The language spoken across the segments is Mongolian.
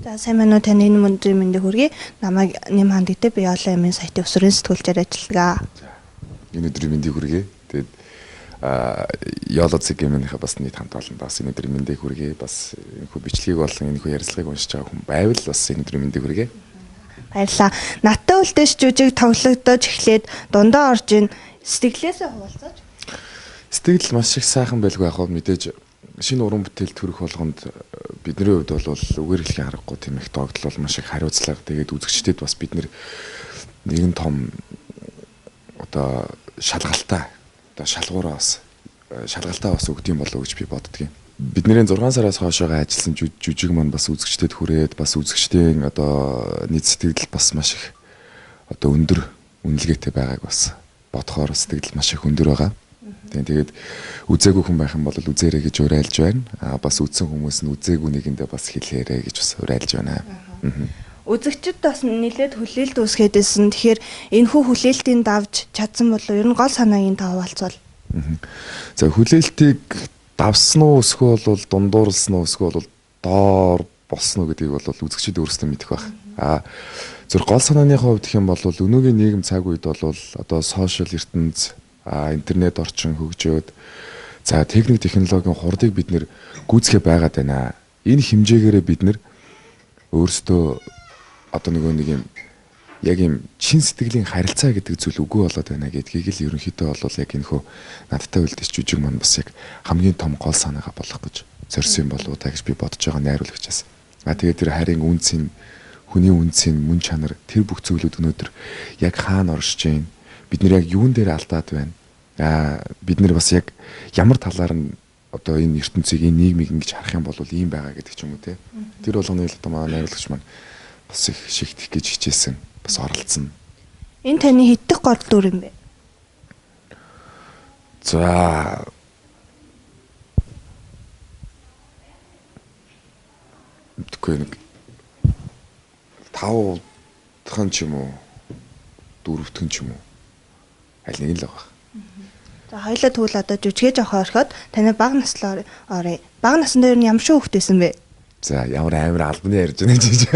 За сайн байна уу, таны энэ өндрийн мэндийг хүргэе. Намайг Нэм хаан гэдэг, би Олон аймгийн сайтын өсвөрийн сэтгүүлчээр ажилладаг. За энэ өдрийн мэндийг хүргэе. Тэгээд Yolo цэгийн бас нийт хамт олон бас энэ өдрийн мэндийг хүргэе. Бас энэхүү бичлэгийг болон энэхүү ярилцлагыг уншиж байгаа хүн байвал бас энэ өдрийн мэндийг хүргэе. Баярлалаа. Надтай үлдээш жүжиг тоглогдож эхлээд дундаа орж ин сэтгэлээсээ хуваалцаач. Сэтгэл маш их сайхан байлгүй яг мэдээж шинэ уран бүтээл төрөх болгонд бидний хувьд бол үгээр хэлхийн аргагүй тийм их догдол бол маш их хариуцлага. Тэгээд үзэгчдэд бас бид нэгэн том одоо шалгалтаа одоо шалгуураа бас шалгалтаа бас өгдөг юм болов уу гэж би боддгийн. Бидний 6 сараас хойшоогоо ажилласан жүжиг маань бас үзэгчдэд хүрээд бас үзэгчдийн одоо нийт сэтгэл бас маш их одоо өндөр үнэлгээтэй байгааг бас бодохоор сэтгэл маш их өндөр байгаа. Тэгээд үзээгүй хүн байх юм бол үзээрэй гэж уриалж байна. Аа бас үзсэн хүмүүс нь үзээгүй нэгэндээ бас хэлээрэй гэж бас уриалж байна. Үзэгчид бас нэлээд хүлээлт үүсгээд байсан. Тэгэхээр энэхүү хүлээлтийг давж чадсан болов ер нь гол санаагийн та хуваалцвал. За хүлээлтийг давсан уу эсвэл бол дундуурлсан уу эсвэл бол доор болсон уу гэдгийг бол үзэгчид өөрсдөө мэдэх байх. Аа зөв гол санааны хувьд гэх юм бол өнөөгийн нийгэм цаг үед бол одоо сошиал ертөнц, интернет орчин хөгжөөд за техник технологийн хурдыг бид нэр гүйцэхэ байгаад байна. Энэ хэмжээгээрээ бид нэр өөрсдөө одоо нөгөө нэг юм яг юм чин сэтгэлийн харилцаа гэдэг зүйл үгүй болоод байна гэдгийг л ерөнхийдөө бол яг энэхүү надтай үлдээч жүжиг маань бас яг хамгийн том гол санаагаа болгох гэж зорьсон юм болов уу та гэж би бодож байгаа найруулагчаас. А тэгээд тэр харийн үнцийн хүний үнцийн мөн чанар тэр бүх зүйлүүд өнөөдөр яг хаана оршиж байна? Бид нэр яг юун дээр алдаад байна? Аа бид нэр бас яг ямар талаар нь одоо энэ ертөнцийг энэ нийгмийг ингэж харах юм бол ийм байгаа гэдэг ч юм уу те. Тэр болгоны л одоо манай найруулагч маань бас их шигтгэх гэж хичээсэн, бас оролцсон. Энэ таны хэддэх гол дүр юм бэ? За мэдгүй нэг 5 дахь ч юм уу 4 дахь ч юм уу аль нэг л байгаа. За хоёлаа тэгвэл одоо жүжигээ жоохоо орхиод таны бага наслаар оръё. Бага насндаа ер нь ямар шүү хөвгт байсан бэ? За ямар амар албаны ярьж байна чи.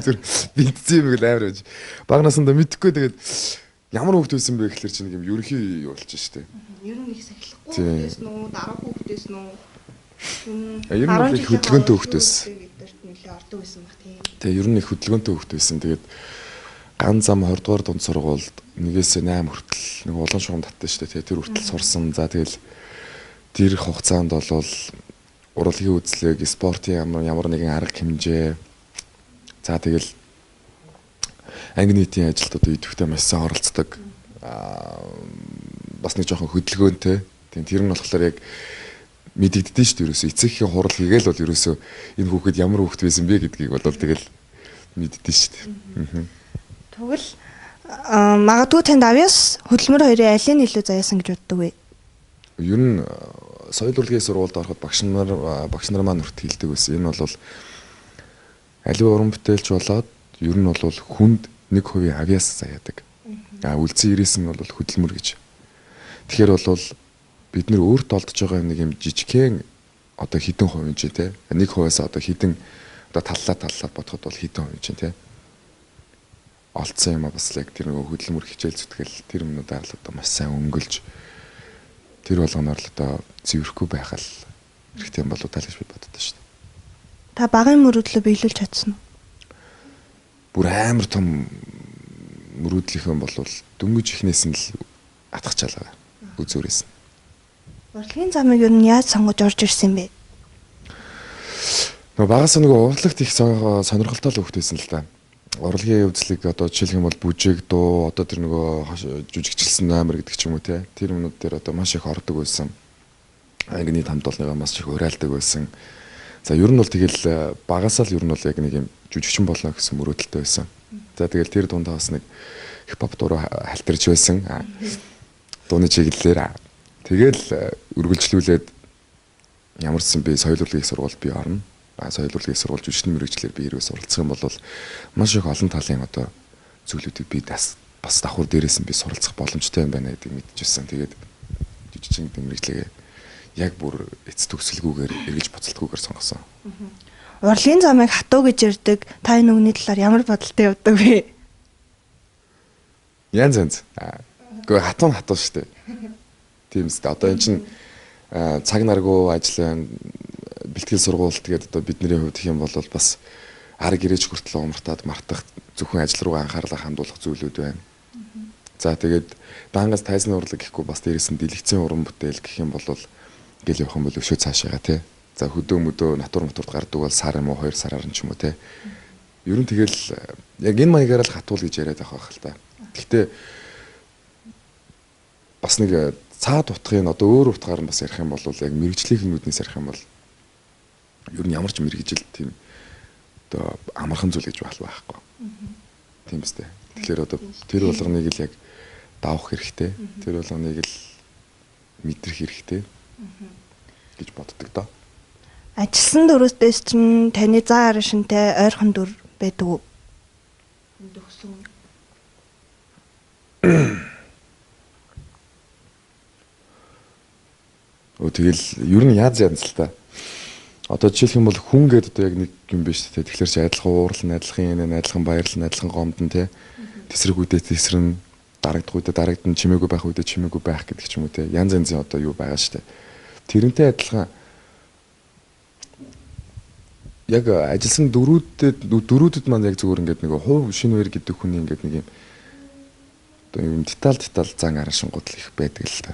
Зүр бэлдсэн юм гэл амар байж. Бага насндаа мэдхгүй тэгээд ямар хөвгт байсан бэ гэхэлэр чи нэг юм ерөнхий юу болчих штэ. Ер нь их сахилахгүй хөвгт байсан уу? Дараагүй хөвгт байсан уу? Ер нь их хөдөлгөөнтэй хөвгт байсан. Нэлээ ордог байсан баг тийм. Тэгээ ер нь их хөдөлгөөнтэй хөвгт байсан. Тэгээд ган зам 20 дугаар дунд сургуульд 1-ээс 8 хүртэл нэг улаан шугам татсан шүү дээ. Тэр хүртэл сурсан. За тэгэл тэр хугацаанд бол урлагийн үзлэг, спортын ямар нэгэн арга хэмжээ. За тэгэл анги нийтийн ажилд одоо идэвхтэй маш сайн оролцдог. Бас нэг жоохон хөдөлгөөнтэй. Тийм тэр нь болохоор яг мэдэгддээ шүү дээ. Ерөөсөө эцэгхийн хурал хийгээл бол ерөөсөө энэ хүүхэд ямар хүүхэд байсан бэ гэдгийг бол тэгэл мэддээ шүү дээ. Тэгвэл магадгүй танд авьяас хөдөлмөр хоёрын алийг нь илүү заяасан гэж боддог вэ? Ер нь соёл урлагийн сургуульд ороход багш нар маань хүрт хэлдэг байсан. Энэ бол аливаа уран бүтээлч болоод ер нь бол хүнд 1% авьяас заяадаг. А үлдсэн 99 нь бол хөдөлмөр гэж. Тэгэхээр бол бид нэр өөрт олдож байгаа нэг юм жижигхэн одоо хэдэн хувийн чинь те 1%-аас одоо хэдэн одоо таллаа бодоход бол хэдэн хувийн чинь те олдсон юм а бас яг тэр нөгөө хөдөлмөр хичээл зүтгэл тэр юмнуудаар л одоо маш сайн өнгөлж тэр болгоноор л одоо зэврэхгүй байх л хэрэгтэй юм болов уу та л гэж би боддоо шүү дээ. Та багын мөрөөдлөө биелүүлж чадсан уу? Бүр амар том мөрөөдлийнхэн бол дөнгөж ихнээс нь л атгачаалаа үзүүрээс нь. Урлагийн замыг ер нь яаж сонгож орж ирсэн юм бэ? Нөгөө багаас нөгөө урлагт их сонирхолтой л хөвгт байсан л да. Урлагийн үзлэг одоо жишээлх юм бол бүжиг, дуу, одоо тэр нөгөө жүжигчилсэн номер гэдэг ч юм уу те. Тэр юмнууд дээр одоо маш их ордог байсан. Ангины хамт олонныгоо маш их уриалдаг байсан. За ер нь бол тэгэл багасаа л ер нь бол яг нэг юм жүжигчин болно гэсэн мөрөөдөлтэй байсан. За тэгэл тэр дундаа бас нэг хипхоп дуу халтарч байсан. Дууны чиглэлээр тэгэл үргэлжлүүлээд ямар ч сан би соёл урлагийн сургуульд би орно. Соёл урлагийн сургууль жүжигчний мэргэжлээр би хэрвээ суралцах юм бол маш их олон талын одоо зүйлүүдийг би бас давхар дээрээс нь би суралцах боломжтой юм байна гэдгийг мэдчихсэн. Тэгээд жүжигчин мэргэжлээ яг бүр эц төгсөлгүүгээр эргэж буцалтгүйгээр сонгосон. Урлагийн замыг хатуу гэж ярьдаг. Та энэ үгний талаар ямар бодолтой явдаг вэ? Янз янз. Гэхдээ хатуу нь хатуу шүү дээ. Тийм үстэй. Одоо эн чинь цаг наргүй ажил байна. Бэлтгэл сургууль тэгээд одоо бидний хувьд гэх юм бол бас ар гэрээч хүртэл умартаад мартах зөвхөн ажил руугаа анхаарлаа хандуулах зүйлүүд байна. За тэгээд дангаас тайзны урлаг гэхгүй бас дээрээс нь дэлгэцийн уран бүтээл гэх юм бол ингээл явах юм бол өшөө цаашаага тий. За хөдөө мөдөө натур матурт гардаг бол сар юм уу 2 сараар нь ч юм уу тий. Ер нь тэгэл яг энэ маягаар л хатуул гэж яриад байх л та. Гэхдээ бас нэг цаад утгыг одоо өөр утгаар нь бас ярих юм бол яг мэрэгжлийн нүднээс ярих юм бол ер нь ямар ч мэрэгжил тийм одоо амархан зүйл гэж байхгүй. Тийм биз дээ. Тэгэхээр одоо тэр болгоныг л яг давах хэрэгтэй. Тэр болгоныг л мэдрэх хэрэгтэй гэж боддог доо. Ажилласан дүрүүдээс чинь таны зан арын шинтэй ойрхон дүр байдаг уу? Төгсөн. Тэгэл ер нь яз янз л та. Одоо жишээлх юм бол хүн гэдэг одоо яг нэг юм биш үү? Тэгэхээр чи адилхан уурлан, адилхан энэ, адилхан баярлан, адилхан гомдон те. Тэсрэг үедээ тэсрэн, дарагдах үедээ дарагдан, чимээгүй байх үедээ чимээгүй байх гэдэг ч юм уу те. Янз янзын одоо юу байгаа шүү дээ. Тэрнтэй адилхан яг ажилласан дөрүүдэд маань яг зүгээр ингээд нэг хувь шинэ үер гэдэг хүний ингээд нэг юм одоо юм деталь зан араншингууд л их байдаг л та.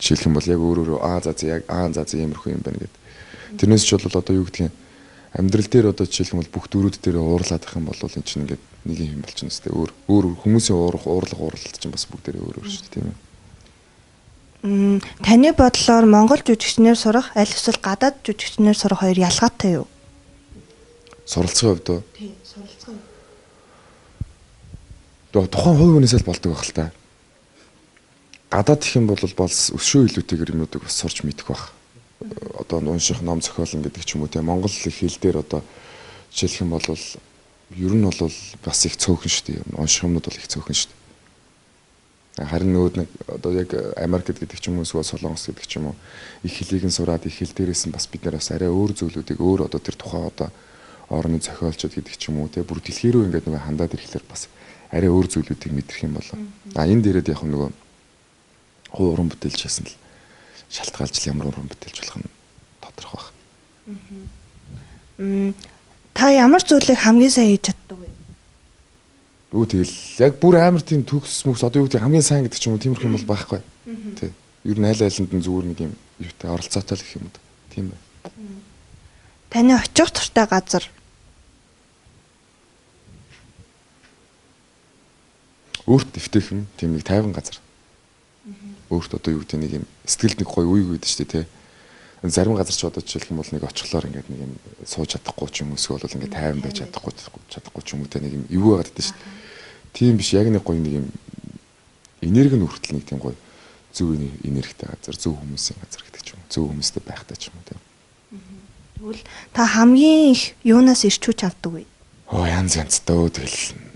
Жишээлх юм бол яг өөр аа за яг аа за иймэрхүү юм байна гэд. Тэрнээс ч бол одоо юу гэдгийг амьдрал дээр одоо жишээлх юм бол бүх дөрүүд дээр уурлаад байх юм бол эн чинь ингээд нэг юм болчихно үстэй. Өөр хүмүүсийн уурлах чинь бас бүгдээрээ өөр шүү дээ, тийм ээ. Таны бодлоор монгол жүжигчнэр сурах аль эсвэл гадаад жүжигчнэр сурах хоёр ялгаатай юу? Суралцахын хувьд үү? Тийм, суралцахын хувьд. Тухайн хувь хүнээс л болдог байх л та. Гадаад гэх юм бол өсшөө илүүтэйгэр юмнуудыг бас сурч мэдэх байх. Одоо унших ном зохиолно гэдэг ч юм уу те. Монгол хэл дээр одоо жишээлх юм бол ер нь бол бас их цөөхөн шүү дээ. Унших юмнууд бол их цөөхөн шүү дээ. Харин нөгөө нэг одоо яг Америкт гэдэг ч юм уу эсвэл Солонгос гэдэг ч юм уу их хэлийг нь сураад их хэл дээрээс нь бас бид нэр бас арай өөр зүйлүүдийг өөр одоо тэр тухайн одоо орны зохиолчд гэдэг ч юм уу те бүр дэлхий рүү ингээд нөгөө хандаад ирэхлээр бас арай өөр зүйлүүдийг мэдрэх юм болоо. А энэ дээрээд яг нөгөө хувь уран бүтээлч байсан л шалтгаалж ямар уран бүтээлч болох нь тодорхой байх. Та ямар зүйлийг хамгийн сайн хийж чаддаг вэ? Тэгэл яг бүр амар тийм төгс мөкс одоо юу гэдэг хамгийн сайн гэдэг ч юм уу тиймэрхүү юм бол байхгүй. Тий. Ер нь аль айланд нь зүгээр нэг юм юутай оролцоотой л гэх юм уу. Тийм байна. Таны очих дуртай газар? Өөрт дэвтэйхэн тийм нэг тайван газар. Өөрт одоо юу гэдэг нэг юм сэтгэлд нэг гоё үе үйдэж шүү дээ, тий. Зарим газар ч одоо жишээлх юм бол нэг очихлоор ингээд нэг юм сууж чадахгүй ч юм эсвэл бол ингээд тайван байж чадахгүй ч юм уу те нэг юм эвгүй байгаад байдаг шүү дээ. Тийм биш, яг нэг гоё нэг юм энерги нь хүртэл нэг тийм гоё зөв энергитэй газар, зөв хүмүүсийн газар гэдэг ч юм уу, зөв хүмүүстэй байхтай ч юм уу те. Тэгвэл та хамгийн их юунаас ирч хүч авдаг вэ? Янз янзтай өө тэгэл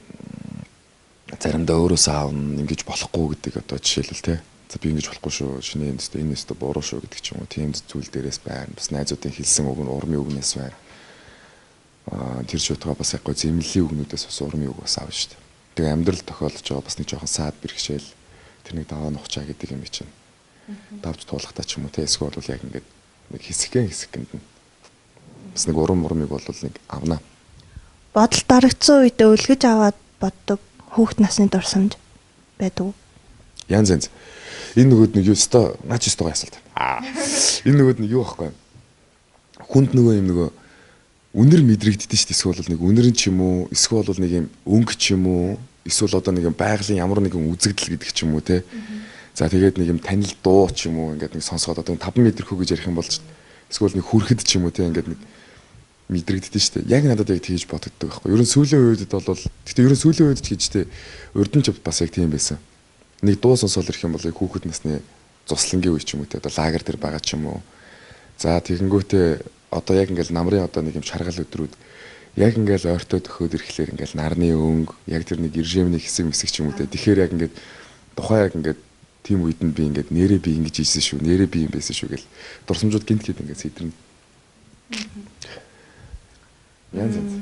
заримдаа өөрөөсөө аавна, ингэж болохгүй гэдэг одоо жишээлбэл те. За би ингэж болохгүй шүү, шинэ энэ өстө энэ өстө буруу шүү гэдэг ч юм уу. Тийм зүйл дээрээс байна. Бас найзуудын хэлсэн үг нь урмын үгнээс байна. Тэр шуутгаа бас яг гоо зэмлэлийн үгнүүдээс бас урмын үг бас аавна шүү дээ. Тэгээ амьдрал тохиолдож байгаа бас нэг жоохон саад бэрхшээл тэр нэг даваа нухчаа гэдэг юм чинь. Давж туулахтаа ч юм уу те эсвэл бол яг ингээд нэг хэсэгэн хэсгэнд нь бас нэг урам урмыг бол нэг авна. Бодол дарагдсан үедээ өлгөж аваад боддог хүүхд насны дурсамж байдаг уу? Янз янз. Энэ нөгөөд нэг юу өстой наач өстой гоё асуулт. Энэ нөгөөд нэг юу байхгүй. Хүнд нөгөө юм нөгөө үнэр мэдрэгддэг шүү дээ. Эсвэл бол нэг үнэр нь ч юм уу, эсвэл бол нэг юм өнгө ч юм уу, эсвэл одоо нэг юм байгалийн ямар нэгэн үзэгдэл гэдэг ч юм уу те. За тэгээд нэг юм танил дуу ч юм уу ингээд нэг сонсоход одоо 5 метр хүү гэж ярих юм бол эсвэл нэг хүрхэд ч юм уу те ингээд нэг мэдрэгддэг шүү дээ. Яг надад яг тэгж бодогддог байхгүй. Ер нь сүүлийн үед бол гэхдээ ер нь сүүлийн үед ч гэж те урд нь ч бас яг тийм байсан. Нэг дуу сонсоол ирэх юм бол хүүхэд насны зуслангийн үе ч юм уу те одоо лагер дээр байгаа ч юм уу. За тэгэнгүүтээ одоо яг ингээл намрын одоо нэг юм шаргал өдрүүд яг ингээл ойртоо төхөөд ирэхлээр ингээл нарны өнгө яг тэр нэг режимний хэсэг мэсэг ч юм уу те. Тэгэхээр яг ингээд тухайн яг ингээд тийм үед нь би ингээд нэрээ би ингэж ийсэн шүү, нэрээ би юм байсан шүү гэл дурсамжууд гинт гээд ингээд сэдрэн. Янз янз.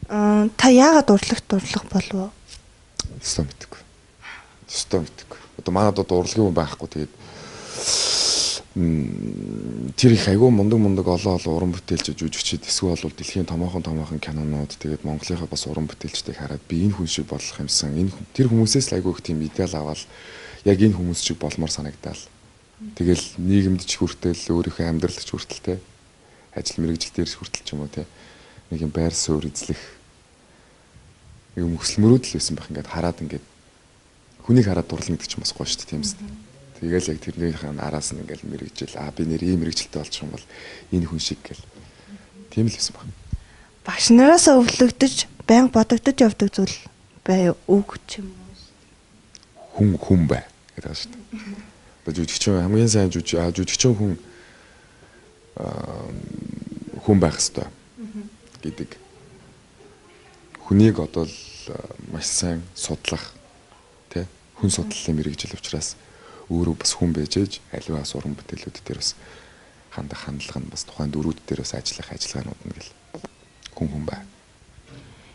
Та яагаад урлагт дурлах болов? Ёстой мэдгүй. Ёстой мэдгүй. Одоо манад одоо урлагийн хүн байхгүй, тэгээд тэр их айгүй мундаг олон уран бүтээлч жүжигчид эсвэл бол дэлхийн томоохон кинонууд, тэгээд Монголынхаа бас уран бүтээлчдийг хараад би энэ хүн шиг болох юмсан. Энэ тэр хүмүүсээс л айгүй их тийм идеал аваад яг энэ хүмүүс шиг болмоор санагдаал. Тэгэл нийгэмд ч хүртэл, өөрийнхөө амьдралд ч хүртэл те, ажил мэргэжил дээр ч хүртэл ч юм уу те, нэг юм байр суурь эзлэх юм хүсэл мөрөөдөл байсан байх. Ингээд хараад ингээд хүнийг хараад дурлна гэдэг чинь бас гоё шүү дээ, тийм үст. Тэгэл яг тэрнийхээ араас нь ингээл мэргэжил, би нэр ийм мэргэжилтэй болчих юм бол энэ хүн шиг гэл. Тийм л байсан байна. Багш нараас өвлөгдөж, байнга бодогдож явдаг зүйл бай үг ч юм уу? Хүн бай гэдэг байгаа шүү дээ. Одоо жүжигчин хамгийн сайн жүжигчин хүн хүн байх ёстой гэдэг. Хүнийг одоо л маш сайн судлах, тэ, хүн судлалын мэргэжил учраас өөрөө бас хүн байж ээж аливаа уран бүтээлүүд дээр бас хандах хандлага нь бас тухайн дүрүүд дээр бас ажиллах ажиллагаанууд нь гэл хүн бай.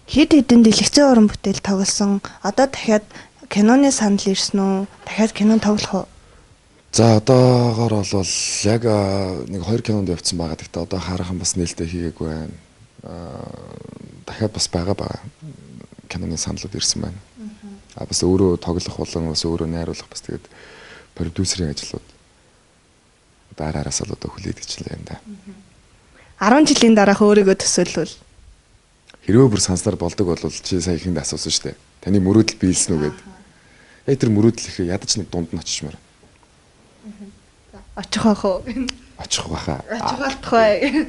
Хэд хэдэн дэлгэцэн уран бүтээл тоглосон. Одоо дахиад киноны санал ирсэн үү? Дахиад кино тоглох уу? За одоогоор бол яг нэг 2 кинонд явцсан байгаа. Гэхдээ одоо хараахан бас нээлттэй хийгээгүй байна. Дахиад бас байгаа киноны саналууд ирсэн байна. Бас өөрөө тоглох болон бас өөрөө найруулах бас тэгээд продюсерийн ажлууд одоо араас л одоо хүлээдэг ч юм да. 10 жилийн дараах өөрийгөө төсөөлвөл хэрвээ бүр санснаар болдог бол чи сая ихэнд асуусан шүү дээ. Таны мөрөөдөл биелсэн үү гэд. Яг тэр мөрөөдөл ихээ ядаж нэг дунд нь очичмаар. Очих байх уу? Очих байхаа. Очих болтох бай.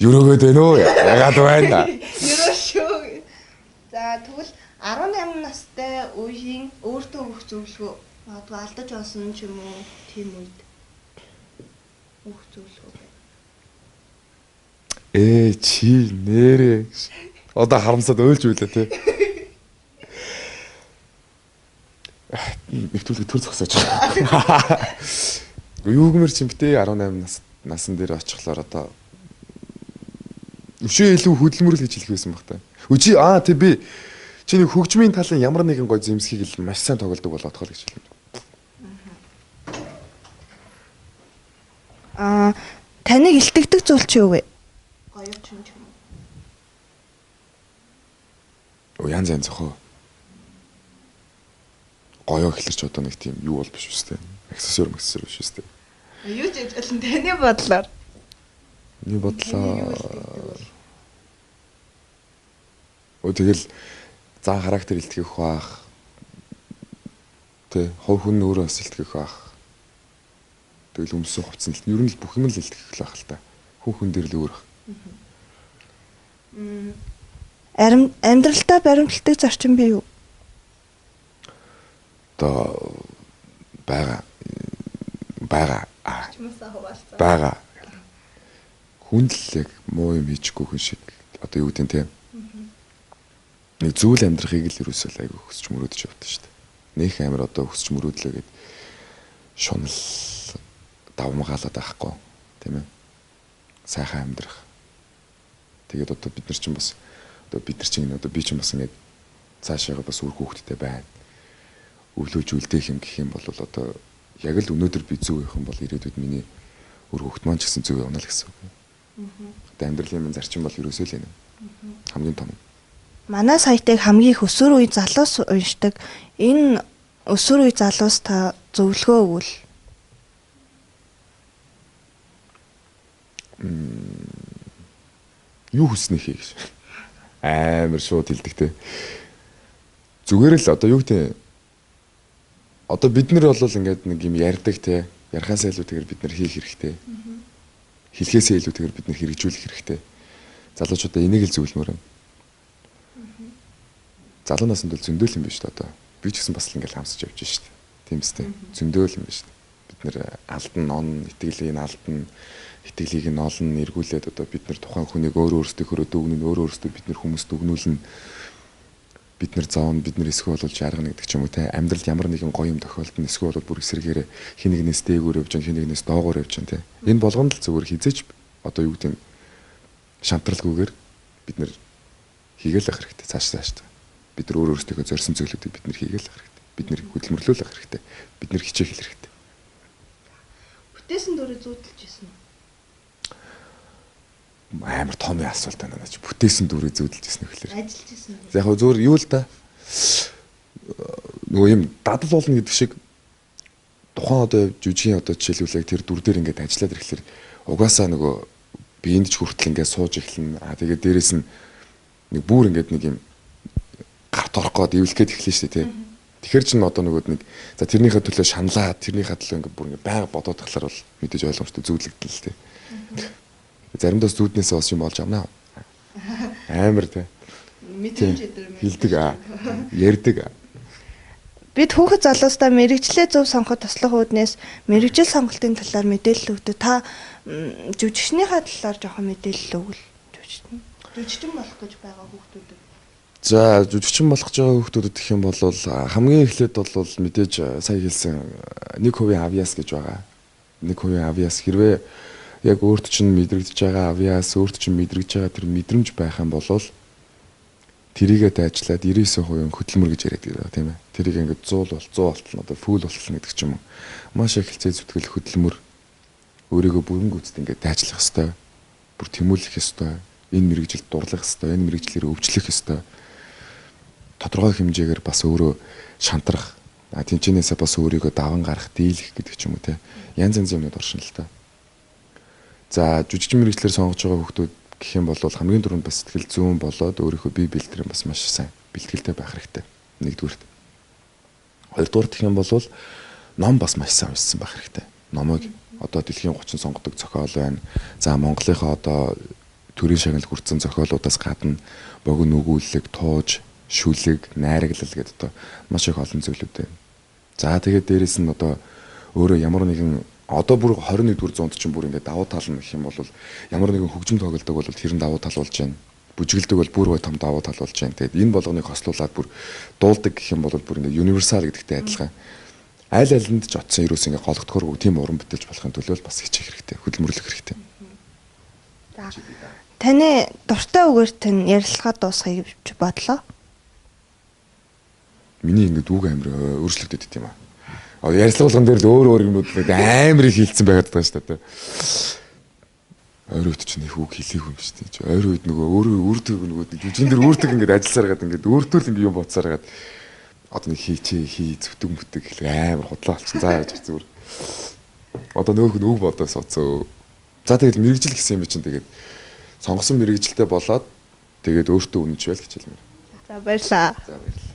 Өрөөгөөд байна уу? Ягаад байна? Өрөө шүү. За тэгвэл 18 настай үеийн өөртөө өгөх зөвлөгөө, магадгүй алдаж олсон ч юм уу, тийм үед өгөх зөвлөгөө байна. Чи нэрээ. Одоо харамсаад уйлж үйлээ те. Нэвтрүүлэг төр зогсоож байгаа. Юу гэмээр чи битээ 18 насан дээр очихлоор одоо өшөө илүү хөдөлмөрлө гэж хэлэх байсан баг та. Өчи тий би чи нэг хөгжмийн талын ямар нэгэн гой зэмсгийг л маш сайн тоглодог болоодох л гэж хэлнэ. Таныг илтгэдэг зүйл чи юу вэ? Гоё ч юм уу? Янз янз хөө. Гоё гэхэлэр ч одоо нэг тийм юу бол биш үстэй. Аксессуар биш үстэй. Юу ч ажиглан таны бодлоор. Миний бодлоор тэгэл зан характер илтгэх бах. Тэ, хов хүн өөрөө бас илтгэх бах. Тэгэл өмсөн хувцсан л ер нь л бүх юм л илтгэх л бах л та. Хүн хүн дээр л өөр бах. Амьдралдаа баримталдаг зарчим бий юу? Одоо байгаа. Байгаа. Хүн л яг муу юм хийчихгүй хүн шиг одоо юу гэдэг нь те. Нэг зүйл амьдрахыг л ерөөсөө айгүй хүсч мөрөөдөж явдаг шүү дээ. Нэх амар одоо хүсч мөрөөдлөө гэд шунал давмгаалаад байхгүй, тийм ээ. Сайхан амьдрах. Тэгээд одоо бид нар чинь бас одоо бид нар чинь одоо би чинь бас ингээд цаашаага бас үр хүүхэдтэй байна. Өвлөөж үлдээх юм гэх юм бол одоо яг л өнөөдөр би зөв явах юм бол ирээдүйд миний үр хүүхэд маань ч гэсэн зөв явна л гэсэн үг. Одоо амьдралын минь зарчим бол ерөөсөө л энэ. Хамгийн том. Манай сайтыг хамгийн их өсвөр үе залуус уншдаг. Энэ өсвөр үе залуус та зөвлөгөө өгвөл юу хүснэ хий гэж. Амар шууд хэлдэг те. Зүгээр л одоо юу гэдэг одоо бид нар бол ингээд нэг юм ярьдаг те. Ярихаасаа илүүтэйгээр бид нар хийх хэрэгтэй. Хэлхээсээ илүүтэйгээр бид нар хэрэгжүүлэх хэрэгтэй. Залуучуудаа энийг л зөвлөмөр байна. Залуу наснд бол зөндөөл юм биш үү одоо. Би ч гэсэн бас л ингээд хамсаж явж шít. Тийм үстэй. Зөндөөл юм биш. Бид нар алдан он, итгэлийг алдан, итгэлийг нь олно, эргүүлээд одоо бид нар тухайн хүнийг өөрөө өөрсдийнхөө дүгнэн, өөрөө өөрсдөө бид нар хүмүүст дүгнүүлнэ. Бид нар зовно, бид нар эсхүү бол жаргана гэдэг ч юм уу те. Амьдралд ямар нэгэн гоё юм тохиолдно, эсхүү бол бүр эсрэгээрээ хин нэгнээс дээгүүр явж, хин нэгнээс доогуур явж те. Энэ болгонд л зүгээр хизээч одоо юу гэдэг нь Шантралгүйгээр бид нэр хийгээл ах хэрэгтэй цааш цааш. Бид нар өөр өөрсдийнхөө зорьсон зүйлүүдийг бид нэр хийгээл ах хэрэгтэй. Бид нэр хөдөлмөрлөөл ах хэрэгтэй. Бид нэр хичээх хэрэгтэй. Бүтээсэн дүрээ зүүдэлж ирсэн үү? Амар том асуулт байна наач. Бүтээсэн дүрээ зүүдэлж ирсэн гэхлээр. Ажиллаж ирсэн. Яг хөө зөвөр юу л да. Нөгөө юм дадал болно гэдэг шиг тухайн одоо жүжигийн одоо жишээлбэл яг тэр дүр дээр ингээд ажиллаад ирэхлээр угаасаа нөгөө биеинд ч хүртэл ингээд сууж эхэлнэ. Аа тэгээд дээрэс нь нэг бүр ингээд нэг юм гарт орох гээд эвлэх гээд эхэлнэ шүү дээ тий. Тэгэхээр чинь одоо нөгөө нэг за тэрнийхээ төлөө шаналаа, тэрнийхээ төлөө ингээд бүр ингээд байнга бодоод тахлаар бол мэдээж ойлгомжтой зүүдлэгдэл л тий. Заримдаа зүүднээсээ бас юм олж авнаа. Амар тий. Мэдрэмж өдр хэлдэг ярьдаг. Бид хүүхэд залуустаа мэрэгчлээ зөв сонгоход туслах үүднээс мэрэгжил сонголтын талаар мэдээлэл өгдөг. Та жүжигчнийхаа талаар жоохон мэдээлэл өгвөл жүжигчин. Жүжигчин болох гэж байгаа хүүхдүүдэд. За жүжигчин болох гэж байгаа хүүхдүүдэд гэх юм бол хамгийн эхлээд бол мэдээж сая хэлсэн 1% авиас гэж байгаа. 1% авиас хэрвээ яг өөрт чинь мэдрэгдэж байгаа авиас, өөрт чинь мэдрэгдэж байгаа тэр мэдрэмж байх юм бол тэрийгээ дайчлаад 99% хөдөлмөр гэж яриад байгаа тийм ээ. Тэрийг ингээд 100 бол 100 болтол одоо фүүл болтол гэдэг ч юм уу. Маш их хэлцээ зүтгэл хөдөлмөр өөрийгөө бүрэн гүйцэд ингээд дайчлах ёстой. Бүр тэмүүлэх ёстой. Энэ мэргэжилд дурлах ёстой. Энэ мэргэжлээр өвчлөх ёстой. Тодорхой хэмжээгээр бас өөрөө шантрах, тэнчэнээсээ бас өөрийгөө даван гарах, дийлэх гэдэг ч юм уу те. Янз янзын юмнууд оршино л та. За жүжигчин мэргэжлээр сонгож байгаа хүүхдүүд гэх юм бол хамгийн түрүүнд бас сэтгэл зүйн болоод өөрийнхөө бие бэлтгэл бас маш сайн бэлтгэлтэй байх хэрэгтэй. Нэгдүгüрт. Хоёрдугаарт гэх юм бол ном бас маш сайн уншсан байх хэрэгтэй. Номыг одоо дэлхийн 30 сонгодог зохиол байна. За Монголынхаа одоо төрийн шагнал хүртсэн зохиолуудаас гадна богино өгүүлэг, тууж, шүлэг, найраглал гэдэг одоо маш их олон зүйлүүд байна. За тэгээд дээрэс нь одоо өөрөө ямар нэгэн одоо бүр 21-р зуунд чинь бүр ингээд давуу тал нь гэх юм бол ямар нэгэн хөгжим тоглодог бол тэр нь давуу тал болж байна. Бүжиглдэг бол бүр гой том давуу тал болж байна. Тэгээд энэ болгоныг хослуулад бүр дуулдаг гэх юм бол бүр ингээд универсал гэдэгтэй адилхан. Аль алинд ч очсон ерөөс ингээд гологдохоргүй тийм уран бүтээлч болохын төлөө бас хичээх хэрэгтэй, хөдөлмөрлөх хэрэгтэй. За таны дуртай үгээр тань ярилцлага дуусгая гэж бодлоо. Миний ингээд үг амар өөрчлөгдөд идэв юм аа. Ярилцлага болгон дээр л өөр өөр юмнууд амар их хилцсэн байгаад байгаа шүү дээ. Ойр үед чинь их үг хэлээгүй юм шүү дээ. Ойр үед нөгөө өөрөө үрдэг нөгөө жүжигэн дээр үрдэг ингээд ажилласаар гад ингээд өөртөө л ингээд юм бодсаар гад одоо нэг хийчээ хий зүтг мүтг гэхэл амар худлаа болчихсон. За яаж зүгээр. Одоо нөөх нь үг бодоо сууцсан. За тэгэл мэрэгжил гэсэн юм чинь тэгээд сонгосон мэрэгжилтэй болоод тэгээд өөртөө үнэнч байл гэж хэлмээр. За баярлаа. За баярлалаа.